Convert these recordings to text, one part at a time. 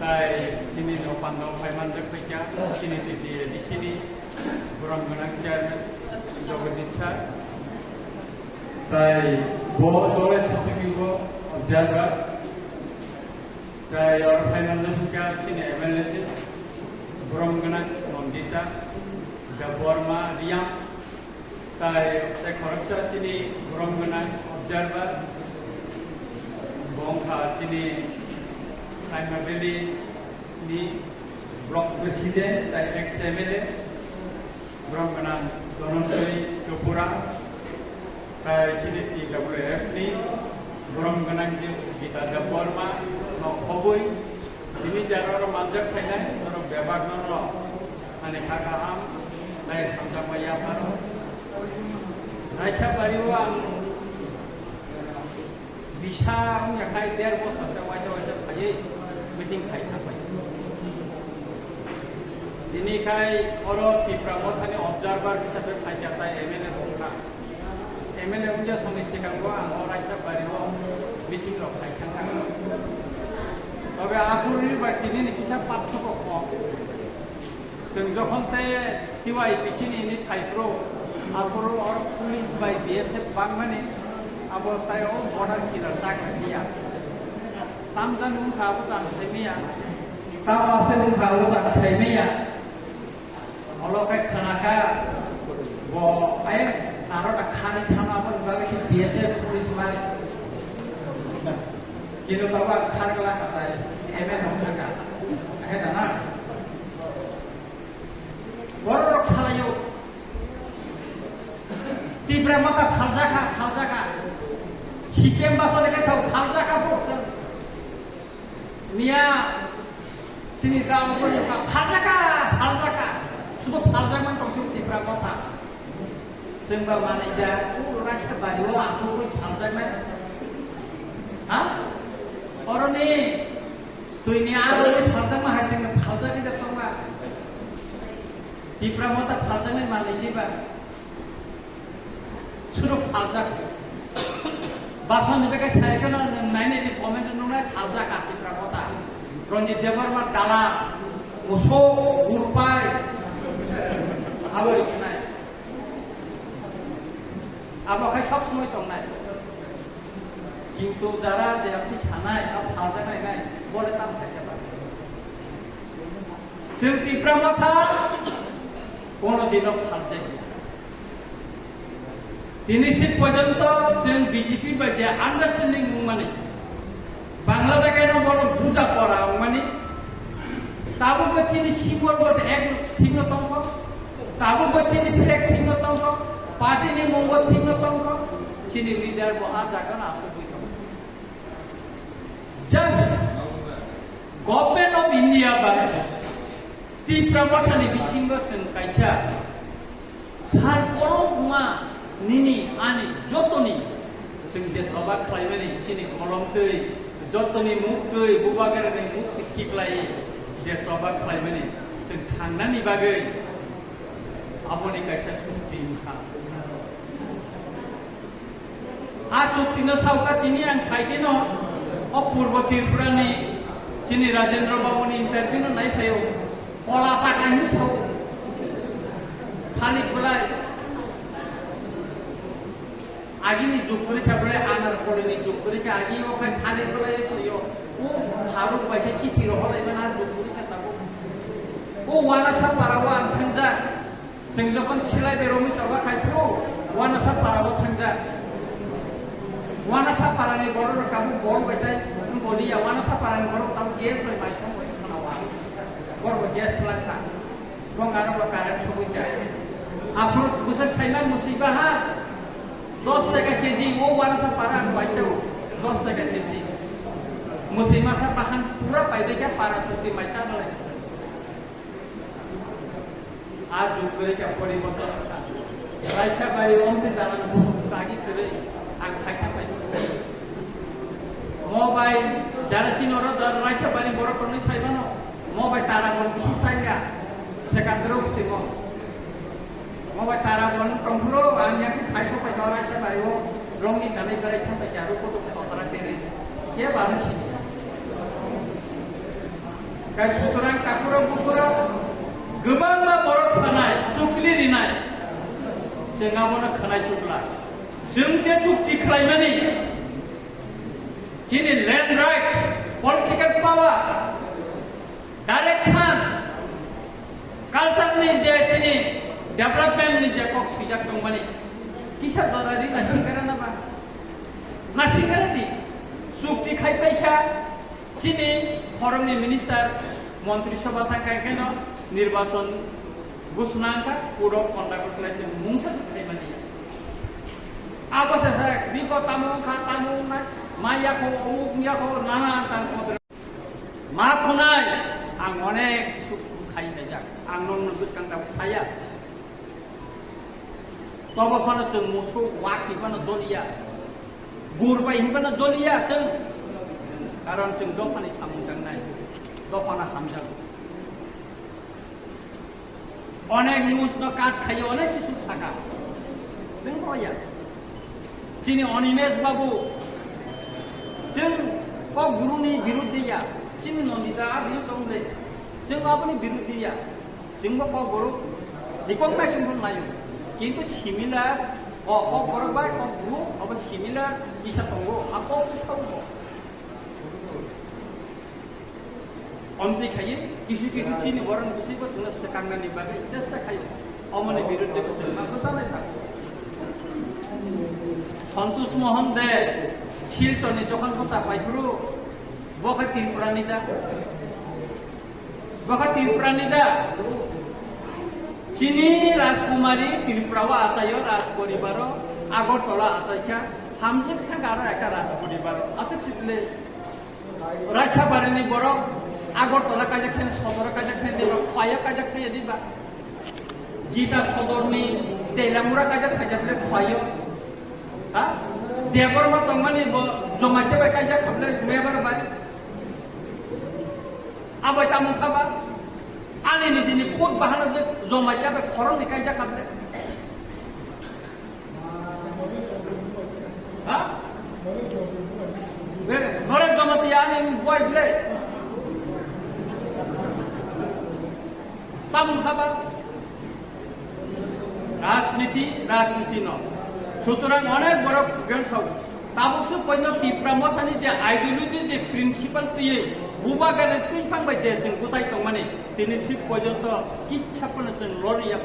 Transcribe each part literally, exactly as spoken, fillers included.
Tai chini no pando phaiman jak phaikya, chini T T A D C ni borom gwnang chairman Jagadish sir. Tai bo Dole district ni bo observer. Tai or phaiman jak phaikya chini M L A chini borom gwnang Nandita Debbarma Reang. Tai, tai khoroksa chini borom gwnang observer, bo wngkha chini Saima Valley ni block president, tai ex M L A, borom gwnang Dhananjay Tripura, tai chini T W F ni borom gwnang Gita Debbarma no khobwi, tini jara oro manjak phainai, norok bebak no ani kha kaham, nai thamjakma yapharo. Raisa bari o ang bisa wngya khai der bosor ta waisa waisa phaiwi meeting khai thapai. Tini khai oro Tipra Mothani observer hisabe phaikha tai M L A bongkha. M L A wngya songni sikango ang o raisa bari o meeting rok khai thangkha. Tobe aphuruni bai tinini kisa parthogo kok. Chwng jokhon te T Y P C ni ni thai pro, aphuru or police bai B S F bangmani, abo tai o border killer chakra dia. Tamjani wngkha abo tang saimaya. Tamo ase wngkha abo tang saimaya. Olo khe khana kha bo ai naro ta khani thana abo bagwi se B S F police mari. Kino tabo ang khar kla khatai, M N hok thaka. Ahe dana. Borok rok salayo. Tipra Motha phaljakha, phaljakha. C P M basole khe sao phaljakha bo chwng. Miya chini dal bo nukha phaljakha, phaljakha. Sudo phaljakman tong sing Tipra Motha. Chwng ba manwi da, o raisa bari o aswk bai phaljaknai. Ha? Oroni twini aro ni phaljakma hai chwng phaljak ni da tongma. Tipra Motha phaljaknai manwi diba. Sudo phaljak. Basoni beke sai kheno nwng nai nai di comment nungnai phaljak a Tipra Motha. Ranjit Debbarma dala, musuk, gurpai. Abo sinai. Abo khai sob somoi tongnai. Kintu jara je apni sanai, abo phaljaknai nai, bole tam khaikha ba. Chwng Tipra Motha kono dino phaljakya. Tini sik porjonto chwng B J P bai je understanding wngmani. Bangla dageno borok buja pora wngmani. Tabukbo chini symbol bo ek thikno tongkho. Tabukbo chini flag thikno tongkho. Party ni mungbo thikno tongkho. Chini leader bo a jagano asugwi tongkho. Just Government of India bai Tipra Mothani bisingo chwng kaisa sar kolom wngma nini ani jotoni chwng je choba khlaimani chini kolom twi jotoni muk twi bubagrani muk twi khiklai je choba khlaimani chwng thangnani bagwi aboni kaisa chukti wngkha. A chukti no sauka tini ang phaikhe no o Purbo Tripura ni chini Rajendra Babu ni interview no nai phaio. Ola pata hinwi sao. Thalik belai. Agini juk porikha belai anar pore ni juk porikha agi o khai thalik belai sio. O Faruk bai khe chithi rohor lai mana juk porikha tabo. O Wanasa para o ang thangjak. Chwng jokhon silai beromwi choba khai phuru, Wanasa para o thangjak. Wanasa para ni borok rok tabuk bol bai tai, boliya, Wanasa para ni borok tabuk gas bai mai song bai khana wa. Borok bo gas khlai kha. Bong aro bo current sogwi ja. Aphuru bwswk saimang mwswi baha, dos taka K G, o Wanasa para ang bai chao, dos taka K G. Mwswi masa bahan pura pai bai kha para sugwi mai cha nalai. A jug kwrwi kha poriborton wngkha. Raisa bari omtwi dalan buphang tagi kwrwi ang khaikha pai. Mo bai jara chini oro da raisa bari borok rokni sai mano. Mo bai Taragon bisi chaya. Sekandro bisi mo. Mo bai Taragon tongphuru ang yang khai sok pai raisa bari o rongni kanwi berai thang pai kha ro kotok totara tere. Ke baro sini. Khe sutrang takhurok bukhurok kwbangma borok sanai, chukli rinai, chwng abono khwnai chukla. Chwng khe chukti khlaimani, chini land rights, political power, direct fund, culture ni je chini development ni je kok swijak tongmani, kisa dora ri na singkara na ba? Na singkara di, chukti khai paikha, chini khoroknwi minister, montri sabha thang khai kheno nirbachon ghosna wngkha, code of conduct khlai se mungsa khlaimani. Abo se sa, biko tamo wngkha, tamo wngkha, ma yako, omuk yako, nana tang. Ma khunai, ang onek kisu khai paijak. Ang nokno bwskang tabuk saya. Tobo phano chwng musuk wak hinphano joliya. Gur bai hinphano joliya chwng. Karon chwng dophani samung tangnai. Dophano hamjago. Onek news no cut khayo, onek kisu saka. Nwng boya. Chini Animesh Babu, chwng Kokborok ni biruddhi ya, chini Nandita a biruddhi tong de, chwng aboni biruddhi ya, chwng bo Kokborok ni kok nai sumrung layo, kintu similar, o Kokborok bai Kokborok abo similar kisa tongo, a kok se sao. Omtwi khaye, kisu kisu chini borok ni bisingo chwngno swkangnani bagwi chesta khayo. Omoni biruddhe bo chwng ma bwchalai thango. Santosh Mohan Deb, Silchor ni jokhon bwsa pai phuru, bo khe Tripura ni da? Bo khe Tripura ni da? Chini Rajkumari Tripura o achaio, Raj poribaro, Agartala achaikha, hamjwk thangkha aro ekta Raj poribaro. Aswk sibile. Raisabari ni borok Agartala kaijak khe, Sodor kaijak khe, diba Khwai o kaijak khe, diba Gita Sodor ni Teilamura kaijak khaijak le Khwai o. Ha? Debbarma tongmani bo Jamatia bai kaijak kha le, Mebar bai. Abai tamo kha ba? Ani nijini kut bahano je Jamatia bai khorang ni kaijak kha le. Ha? Eh, Narendrao Modi ani boy ble. Tamung khaba? Rajniti, rajniti no. Sutorang onek borok gensok. Tabuk su poino Tipra Mothani je ideology, je principle twiwi bubagrani twiphang bai je chwng bwchai tongmani, tini si porjonto kitsa phano chwng loriya.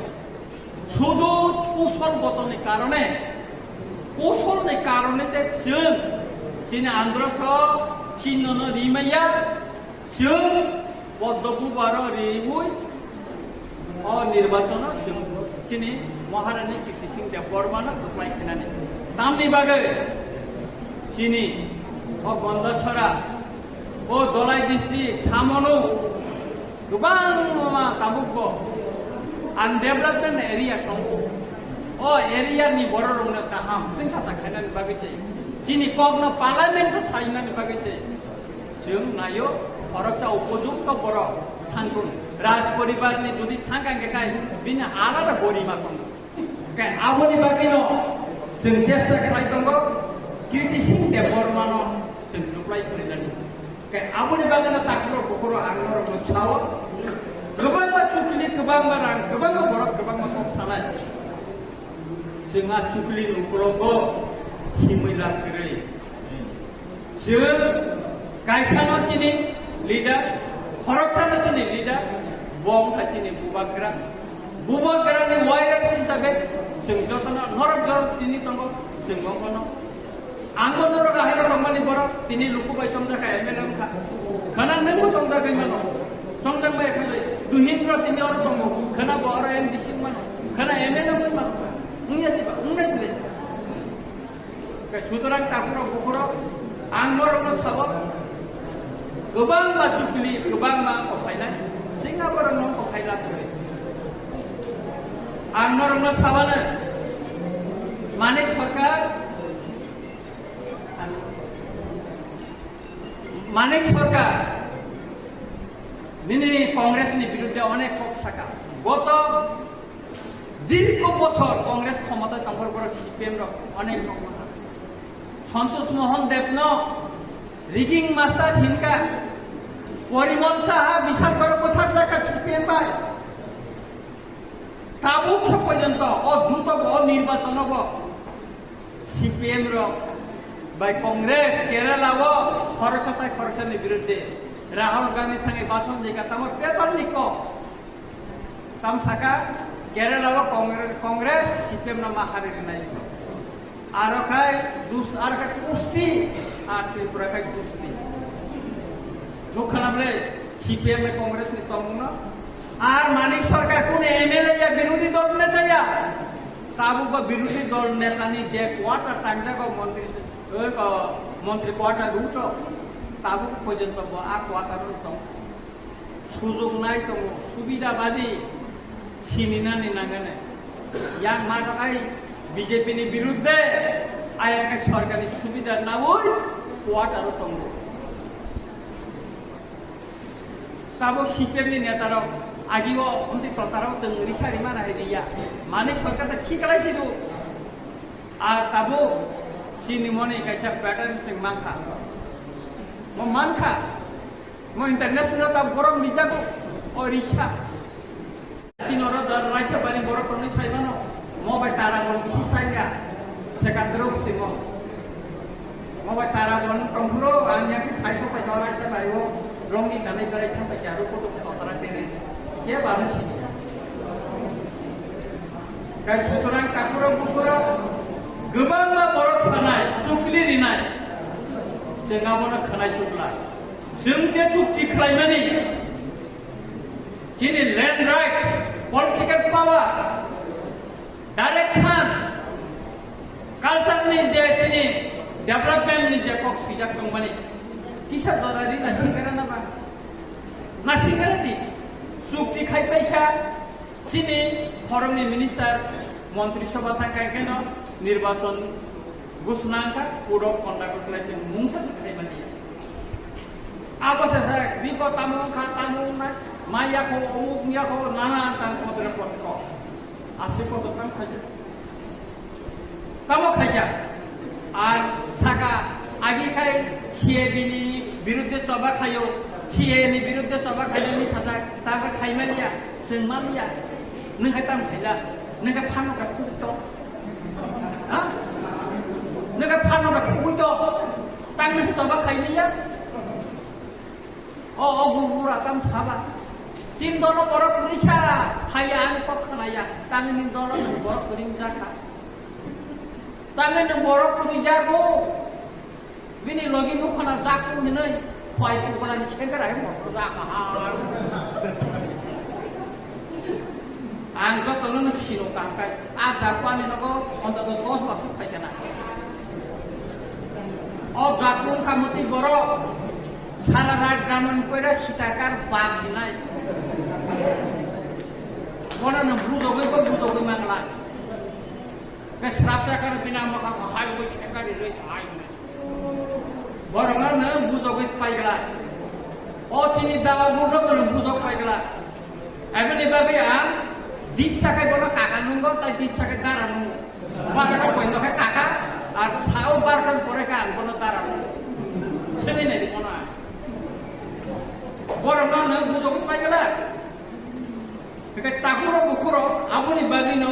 Sudu kusol gotoni karone, kusolni karone je chwng chini Andhra so chinnono rimaya, chwng Poddo Bubaro riwi o nirbachono chwng chini Maharani Kirti Singh Debbarmano kwplai khenani. Tamni bagwi chini o Gondasora, o Dholai district, Samono, kwbangma tabukbo undevelopment area tongo. O area ni bororokno kaham chwngsacha khainani bagwi se, chini kokno parliament o sainani bagwi se, chwng naio khoroksa upojukto borok thangkun. Raj poribar ni jodi thangkha hwnkhe khai bini alada gorima tongo. Khe aboni bagwino chwng chesta khlai tongo, Kirti Singh Debbarmano chwng kwplai phwrwinani. Khe aboni bagwino takhurok bukhurok ang norokno sao, kwbangma chukli, kwbangma rang, kwbangma borok, kwbangma kok sanai. Chwng a chukli ni ukulungo himwi la kwrwi. Chwng kaisano chini leader, khoroksano chini leader, bo wngkha chini bubagra. Bubagrani warriors hisabe chwng jotono norok jorok tini tongo, chwng wngkha no. Ang bo norok haino tongmani borok tini luku bai chongjak kha M L A wngkha. Khana nwng bo chongjagwi mano. Chongjak bai kha Duhindra tini oro tongo. Khana bo oro M D C wngmano. Khana M L A wngmano. Wngya diba? Wngnai bwle. Khe sutorang takhurok bukhurok ang norokno sabo, kwbangma chukli, kwbangma kokhainai, chwng aborokno kokhai lakwrwi. Ang norokno sabano, Manik Sarkar, Manik Sarkar, nini Congress ni biruddhe onek kok saka. Goto Dirgho bosor Congress khomotoi tongphuru borok C P M rok onek rok wngkha. Santosh Mohan Debno rigging master hinka, Porimon Saha Bisal Gorok bwthar jaka C P M bai. Tabuk sa porjonto o juto bo, o nirbachon bo C P M rok bai Congress Kerala o khoroksa tai khoroksa ni biruddhe Rahul Gandhi thangwi bason jeka tamo paper ni kok. Tam saka Kerala o Congre-, Congress C P M no ma hari rinai so. Aro khai dus-, aro khai kusti, ar Tripura khai kusti. Jokhanamre C P M e Congress ni tongmungno. Ar Manik Sarkar kunu M L A ya, birodhi dol neta ya. Tabuk ba birodhi dol neta ni je quarter tangjago montri, eh, ko montri quarter ruto. Tabuk porjonto bo a quarter o tong. Sujok nai tongo, subida badi sini nani nangane. Yang ma takai B J P ni biruddhe ayang kai sorkar ni subida naui quarter o tongo. Tabuk C P M ni neta rok agi o omtwi tongta rok chwng risa rimana hai riya. Manik Sarkar ta khikalai sidu. Ar tabuk chini moni kaisa pattern chwng mankha. Mo mankha. Mo international ta borom rijago, o risa. Chini oro da raisa bari borok tongni saimano. Mo bai tara mo bisi saiya. Sekandro bisi mo. Mo bai tara mo tongphuro, ang yang khai so pai tora sa bai o. Rongni kanai berai thang bai jaru ko to tara tere. Ke ba si. Kai sutorang takuro bukuro. Gubang ma borok sanai, chukli rinai. Chengabo na khanai chukla. Chwng je chukti khlaimani, chini land rights, political power, direct fund, culture ni je chini development ni je kok swijak tongmani, kisa dora ri na singara na ba? Na singara di, chukti khai paikha, chini khoroknwi minister, montri sabha thangkha, hwnkhe no nirbachon Gusnang kha, code of conduct khlai chwng mungsa se khaimani. Abo se se, biko tamo wngkha, tamo wngnai, ma yakho, omuk yakho, nana tang kodre potko. Aswk kotor tamo khaikha. Tamo khaikha. Ar saka, agi khai C A B ni biruddhe choba khaio, C A A ni biruddhe choba khainani sajak, tamo khaimaliya, chwng maliya. Nwng khai tamo khaila, nwng khai phano kha khuk to. Ha? Nwng khe phano da khugui to. Tangni hwsa ba khaini ya. O, o gurgura tam saba. Chin dono borok puri kha. Haya ani kok khana ya. Tangni dono borok puri ja kha. Tangni borok puri ja go. Bini logi nukhana jak hinwi khwai tukrani sengkar hai motor jak kahar. Ang jotono no sino tangkai. A jak pani nogo ontoto dos masuk phai kana. O jak wngkha mutwi borok. Sara rat raman koira sitakar bag hinai. Bono no bujogwi bo bujogwi mangla. Ke srap jakar bina mokha hai bo sengkar ri hai. Borokno nwng bujogwi paigla. O chini dawa gurno bono bujok paigla. Aboni bagwi ang dipsa khai bono kaka nungo, tai dipsa khai dara nungo. Barkar boino khai kaka, ar sao barkar pore kha ang bono dara nungo. Sini nai bono ang. Borokno nwng bujogwi paigla. Hingke takuro bukuro aboni bagwino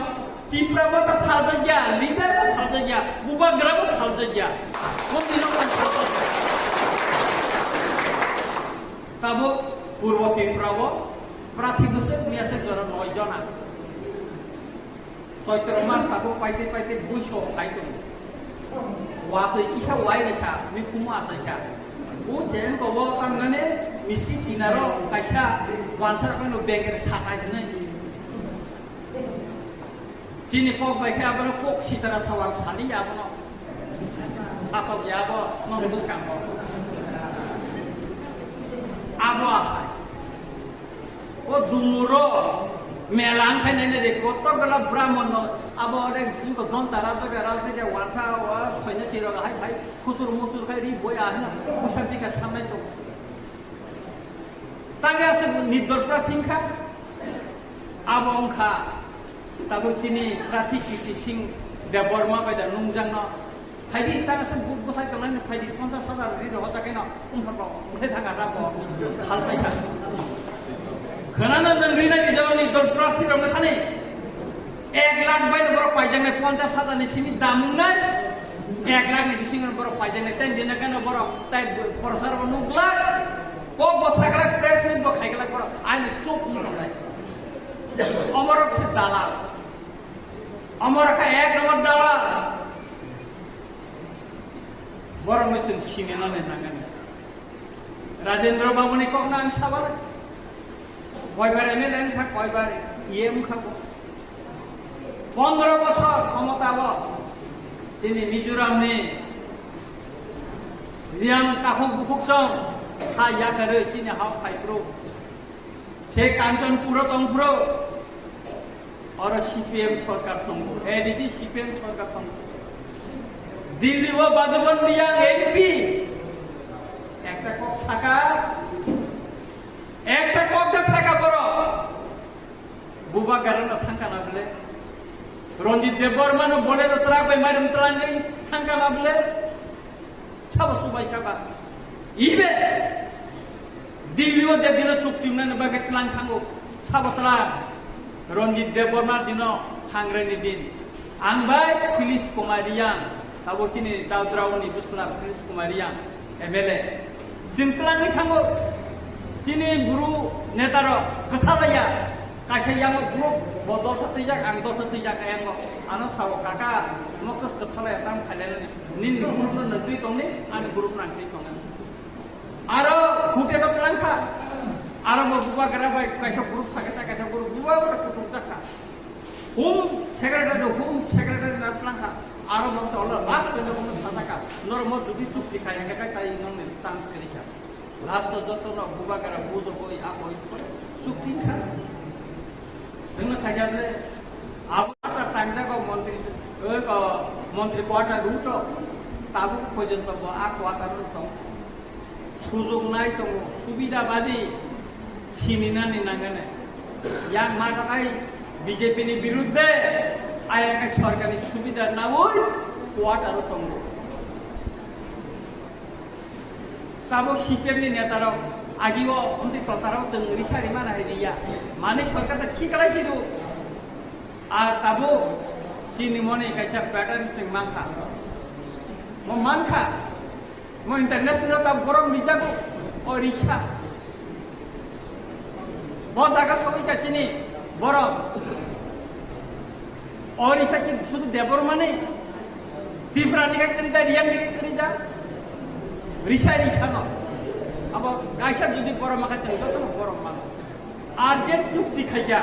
Tipra bo ta phaljakya, leader bo phaljakya, bubagra bo phaljakya. Boni no khan phaljakya. Tabuk Purbo Tripura o prathi bwswk miyaswk jora noi jona. Choitro mas tabuk paite paite buiso khai tongo. Watwi kisa wai rikha, mikhumu achaikha. O jeng kobo tangnani misti kinaro kaisa wansa rokno bengre satai hinwi. Chini kok bai khe abono kok sitara sawang sani abono. Satok ya abo nong bwskango. Abo ahai. O dumuro mela wngkha nai nai de kotor gala Brahmon no abo ore inko jonta raja de raja de wansa o soino siro hai hai khusur musur khai ri boya hino kusa bika sanai to. Tangya se nidor pra thingkha abo wngkha tabo chini Prathi Kirti Singh Debbarma bai da nungjang no. Phaidi, tang se bu-, bwsai tongnani phaidi, ponchash hajar ri rohor ta keno, umthor bo, bwsai thang kha, rabo, hal pai kha. Khwnana nwng rinani jawabni dol prarthi rokno thani, ek lakh bai borok paijaknai, ponchash hajar ni simi damungnai, ek lakh ni bisingo borok paijaknai, tei dina keno borok, tei borok sar bo nuk glak, kok bo saglak, press meet bo khaiglak borok, ani chuk nuk tongnai. Omorok se dalal. Omorok kha ek number dalal. Borokno chwng sinina le nangani. Rajendra Babuni kokno ang sabale. Koibar M L A wngkha, koibar E M wngkha bo. Pondro bosor khomota bo. Chini Mizoramni Riang takhuk bukhuk song sa yakarwi chini hao phaiphuru. Se Kanchanpuro tongphuru. Oro C P M sorkar tongo, A D C C P M sorkar tongo. Delhi o Bajuban Riang M P. Ekta kok saka, ekta kok da saka borok. Bubagra no thangkha na bwle. Ranjit Debbarma no Bolero truck bai mairum twlangwi thangkha na bwle. Sabo subai kha ba. Ibe Delhi o je dino chukti wngnani bagwi tlang thango. Sabo twlang. Ranjit Debbarma dino hangrai ni din. Ang bai Philip Kumar Riang. Abo chini Daudrao ni bwsla Philip Kumar Riang, M L A. Chwng twlangwi thango. Chini buru neta rok kwtha laiya. Kaisa yango group bo dolsa twijak, ang dolsa twijak, ayango ano sabo, "Kaka, mo kwswk thalai tam khailai nini, nini group no nang twi tongni, ani group no ang twi tongnani." Aro hute to twlang kha, aro mo Bubagra bai kaisa group thake ta, kaisa group Bubagra kutung chak kha. Home secretary, home secretary na twlang kha, aro mo tolo last peno mo sajak kha, noro mo dubi chukti kha, engkhe tai nongni chance kwrwi kha. Last o joto no Bubagra bujo boi a boi chukti kha. Nungno khaikha bole abo ta tangjago montri, oi ko montri quarter room to tabuk porjonto bo a quarter room tong. Sujok nai tongo, subida badi sininani nangani. Yang ma takai B J P ni birudde ayang kai sorkar ni subida naui quarter o tongo. Tabuk C P M ni neta rok agi o amtwi kwtal rok chwng risa rimana hai riya. Mani sorkar ta khiklai sidu. Ar tabuk chini moni kaisa pattern chwng mankha. Mo mankha. Mo international ta borok rijago. O risa. Bo jaga sogwi kha chini borok. O risa ki sudu Debbarma ni? Tipra ni khe kwrwi da, Riang ni khe kwrwi da? Risa risa no. Abo kaisa jodi borok ma kha chwng joto no borok mano. Ar je chukti khaikha,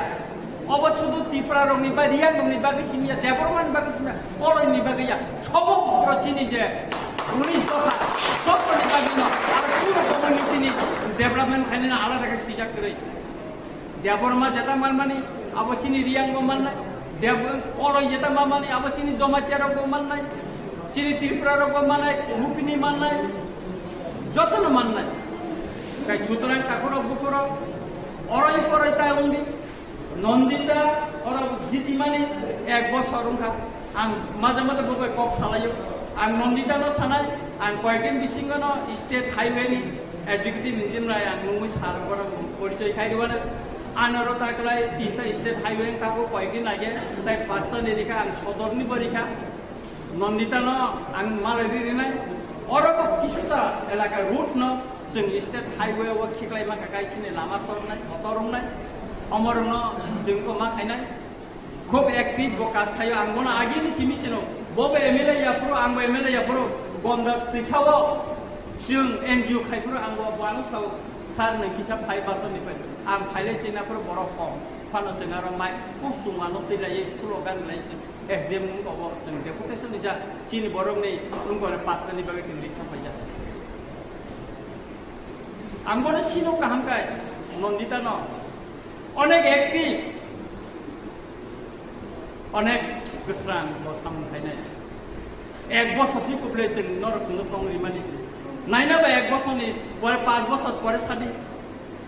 obo sudu Tipra rok ni ba Riang rok ni bagwi simi ya, Debbarma ni bagwi simi ya, Koloi ni bagwi ya. Sobok bro chini je unis dopha, sotro ni bagwi no. Ar kunu komo ni chini development khainani alada khe sijak kwrwi. Debbarma jeta manmani, abo chini Riang bo mannai. Deb-, Koloi jeta manmani, abo chini Jamatia rok bo mannai. Chini Tripura rok bo mannai, Lupini mannai. Jotono mannai. Kai sutrang takhorok bukhorok, oroi poroi ta wngdi. Nandita oro jitimani ek bosor wngkha. Ang maja maja bo bai kok salaio. Ang Nandita no sanai, ang koyekdin bisingo no state highway ni executive engineer bai ang nungwi sar borok porichoi khai rwano. Ano ro ta kwlai tinta state highway wngkha bo koyekdin age, tai pasta ni rikha ang sodor ni bo rikha. Nandita no ang malai ri rinai. Oro bo kisuta elaka route no chwng state highway o khiklai ma kha kai chini lama tornai, motor wngnai. Omorno chwng ko ma khainai. Khub active bo kas thaio, ang bono agini simi sino. Bo bo M L A yaphuru, ang bo M L A yaphuru. Gonda twisa o chwng N G O khai phuru ang bo bo ano sao. Sar nang kisa phai basoni phai. Ang phailai china phuru borok kom. Phano chwng aro mai kuk chwng ano twi lai, slogan lai chwng. S D M nung kobo chwng deputation ni ja chini borok ni nung kore patta ni bagwi chwng rikha paija. Ang bono sino kaham kai Nandita no onek active, onek gusrang bo samung khainai. Ek bosor si kuble chwng norok chwngno tong rimani. Naina ba ek bosor ni pore, panch bosor pore sadi.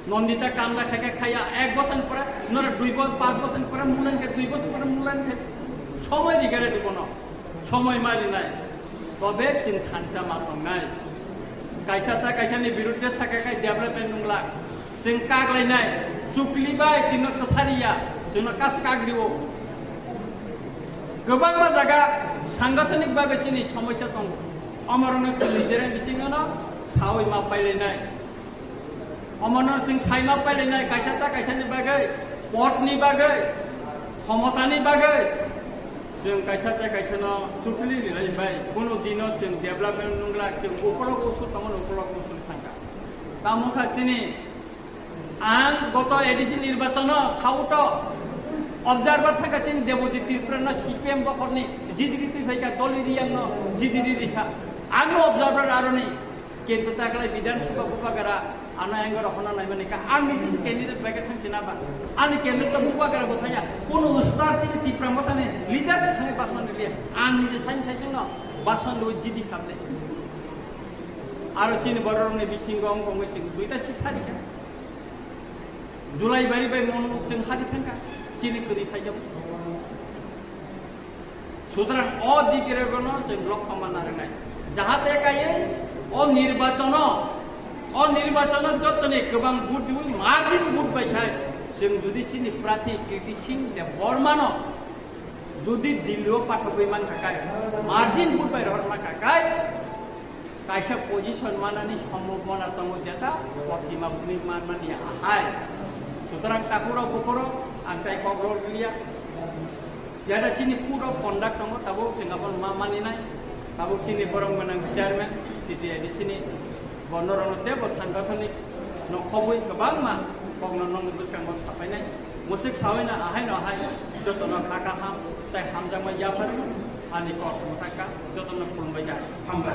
Nandita kamda khaikha khaya, ek bosor ni pore, nora dui bosor, panch bosor ni pore mulan khe, dui bosor pore mulan khe. Somoi rigare di bono. Somoi ma rinai. Tobe chwng thansa ma tongnai. Kaisa ta kaisani birudhe sakha khai development nunglak. Chwng kaglainai, chukli bai chwngno kwthariya, chwngno kas kagrio. Kwbangma jaga sangathanik bagwi chini somosya tongo. Omorokno chwng nijera bisingono sawi ma pailainai. Omono chwng saima pailainai kaisa ta kaisani bagwi, potni bagwi, khomotani bagwi. Chwng kaisa ta kaisano chukli rilai bai, kuno dino chwng development nunglak, chwng ukolok usul tongo, ukolok usul thangkha. Tamo kha chini ang goto A D C nirbachono sauto observer thangkha chini Debojit Tripura no C P M bokhorni jidiri twi phaikha, doli riyangno jidiri rikha. Ang observer aroni Kintu taklai Bidhan Sabha bupagara ano engor hono naimani ka ang niji candidate bai ka thang china ba. Ani candidate to bupagara bo thaya. Kono ustar chini Tipra Mothani leader se thangwi bason liya. Ang niji sain sain no bason lo jidi khamde. Aro chini bororokni bisingo wng wngwi chwng duita sitharika. Julai bari bai mon chwng hari thangka. Chini kwrwi phaijak. Sutrang o digiregono chwng lok pama narwnai. Jahate kaiwi o nirbachono, o nirbachono jotoni kwbang vote diwi margin vote bai khai. Chwng jodi chini prarthi Kirti Singh Debbarmano jodi Delhi-o pathogwi mankha khai, margin vote bai rohor mankha khai, kaisa position manani sombhabona tongo jeta, o thima bwrwi manmani ahai. Sutrang takhurok bukhurok ang tai kok rw liya. Jeta chini code of conduct tongo, tabuk chwng abo ma maninai. Tabuk chini borok gwnang chairman, T T A D C ni, bo norokno teibo sangathanik no khobwi kwbangma kokno nokni bwskango sapainai. Musik sawi na ahai no ahai jotono kha kaham tei hamjakma yaphar ani kok mwthakha jotono khulumbai kha. Hambai.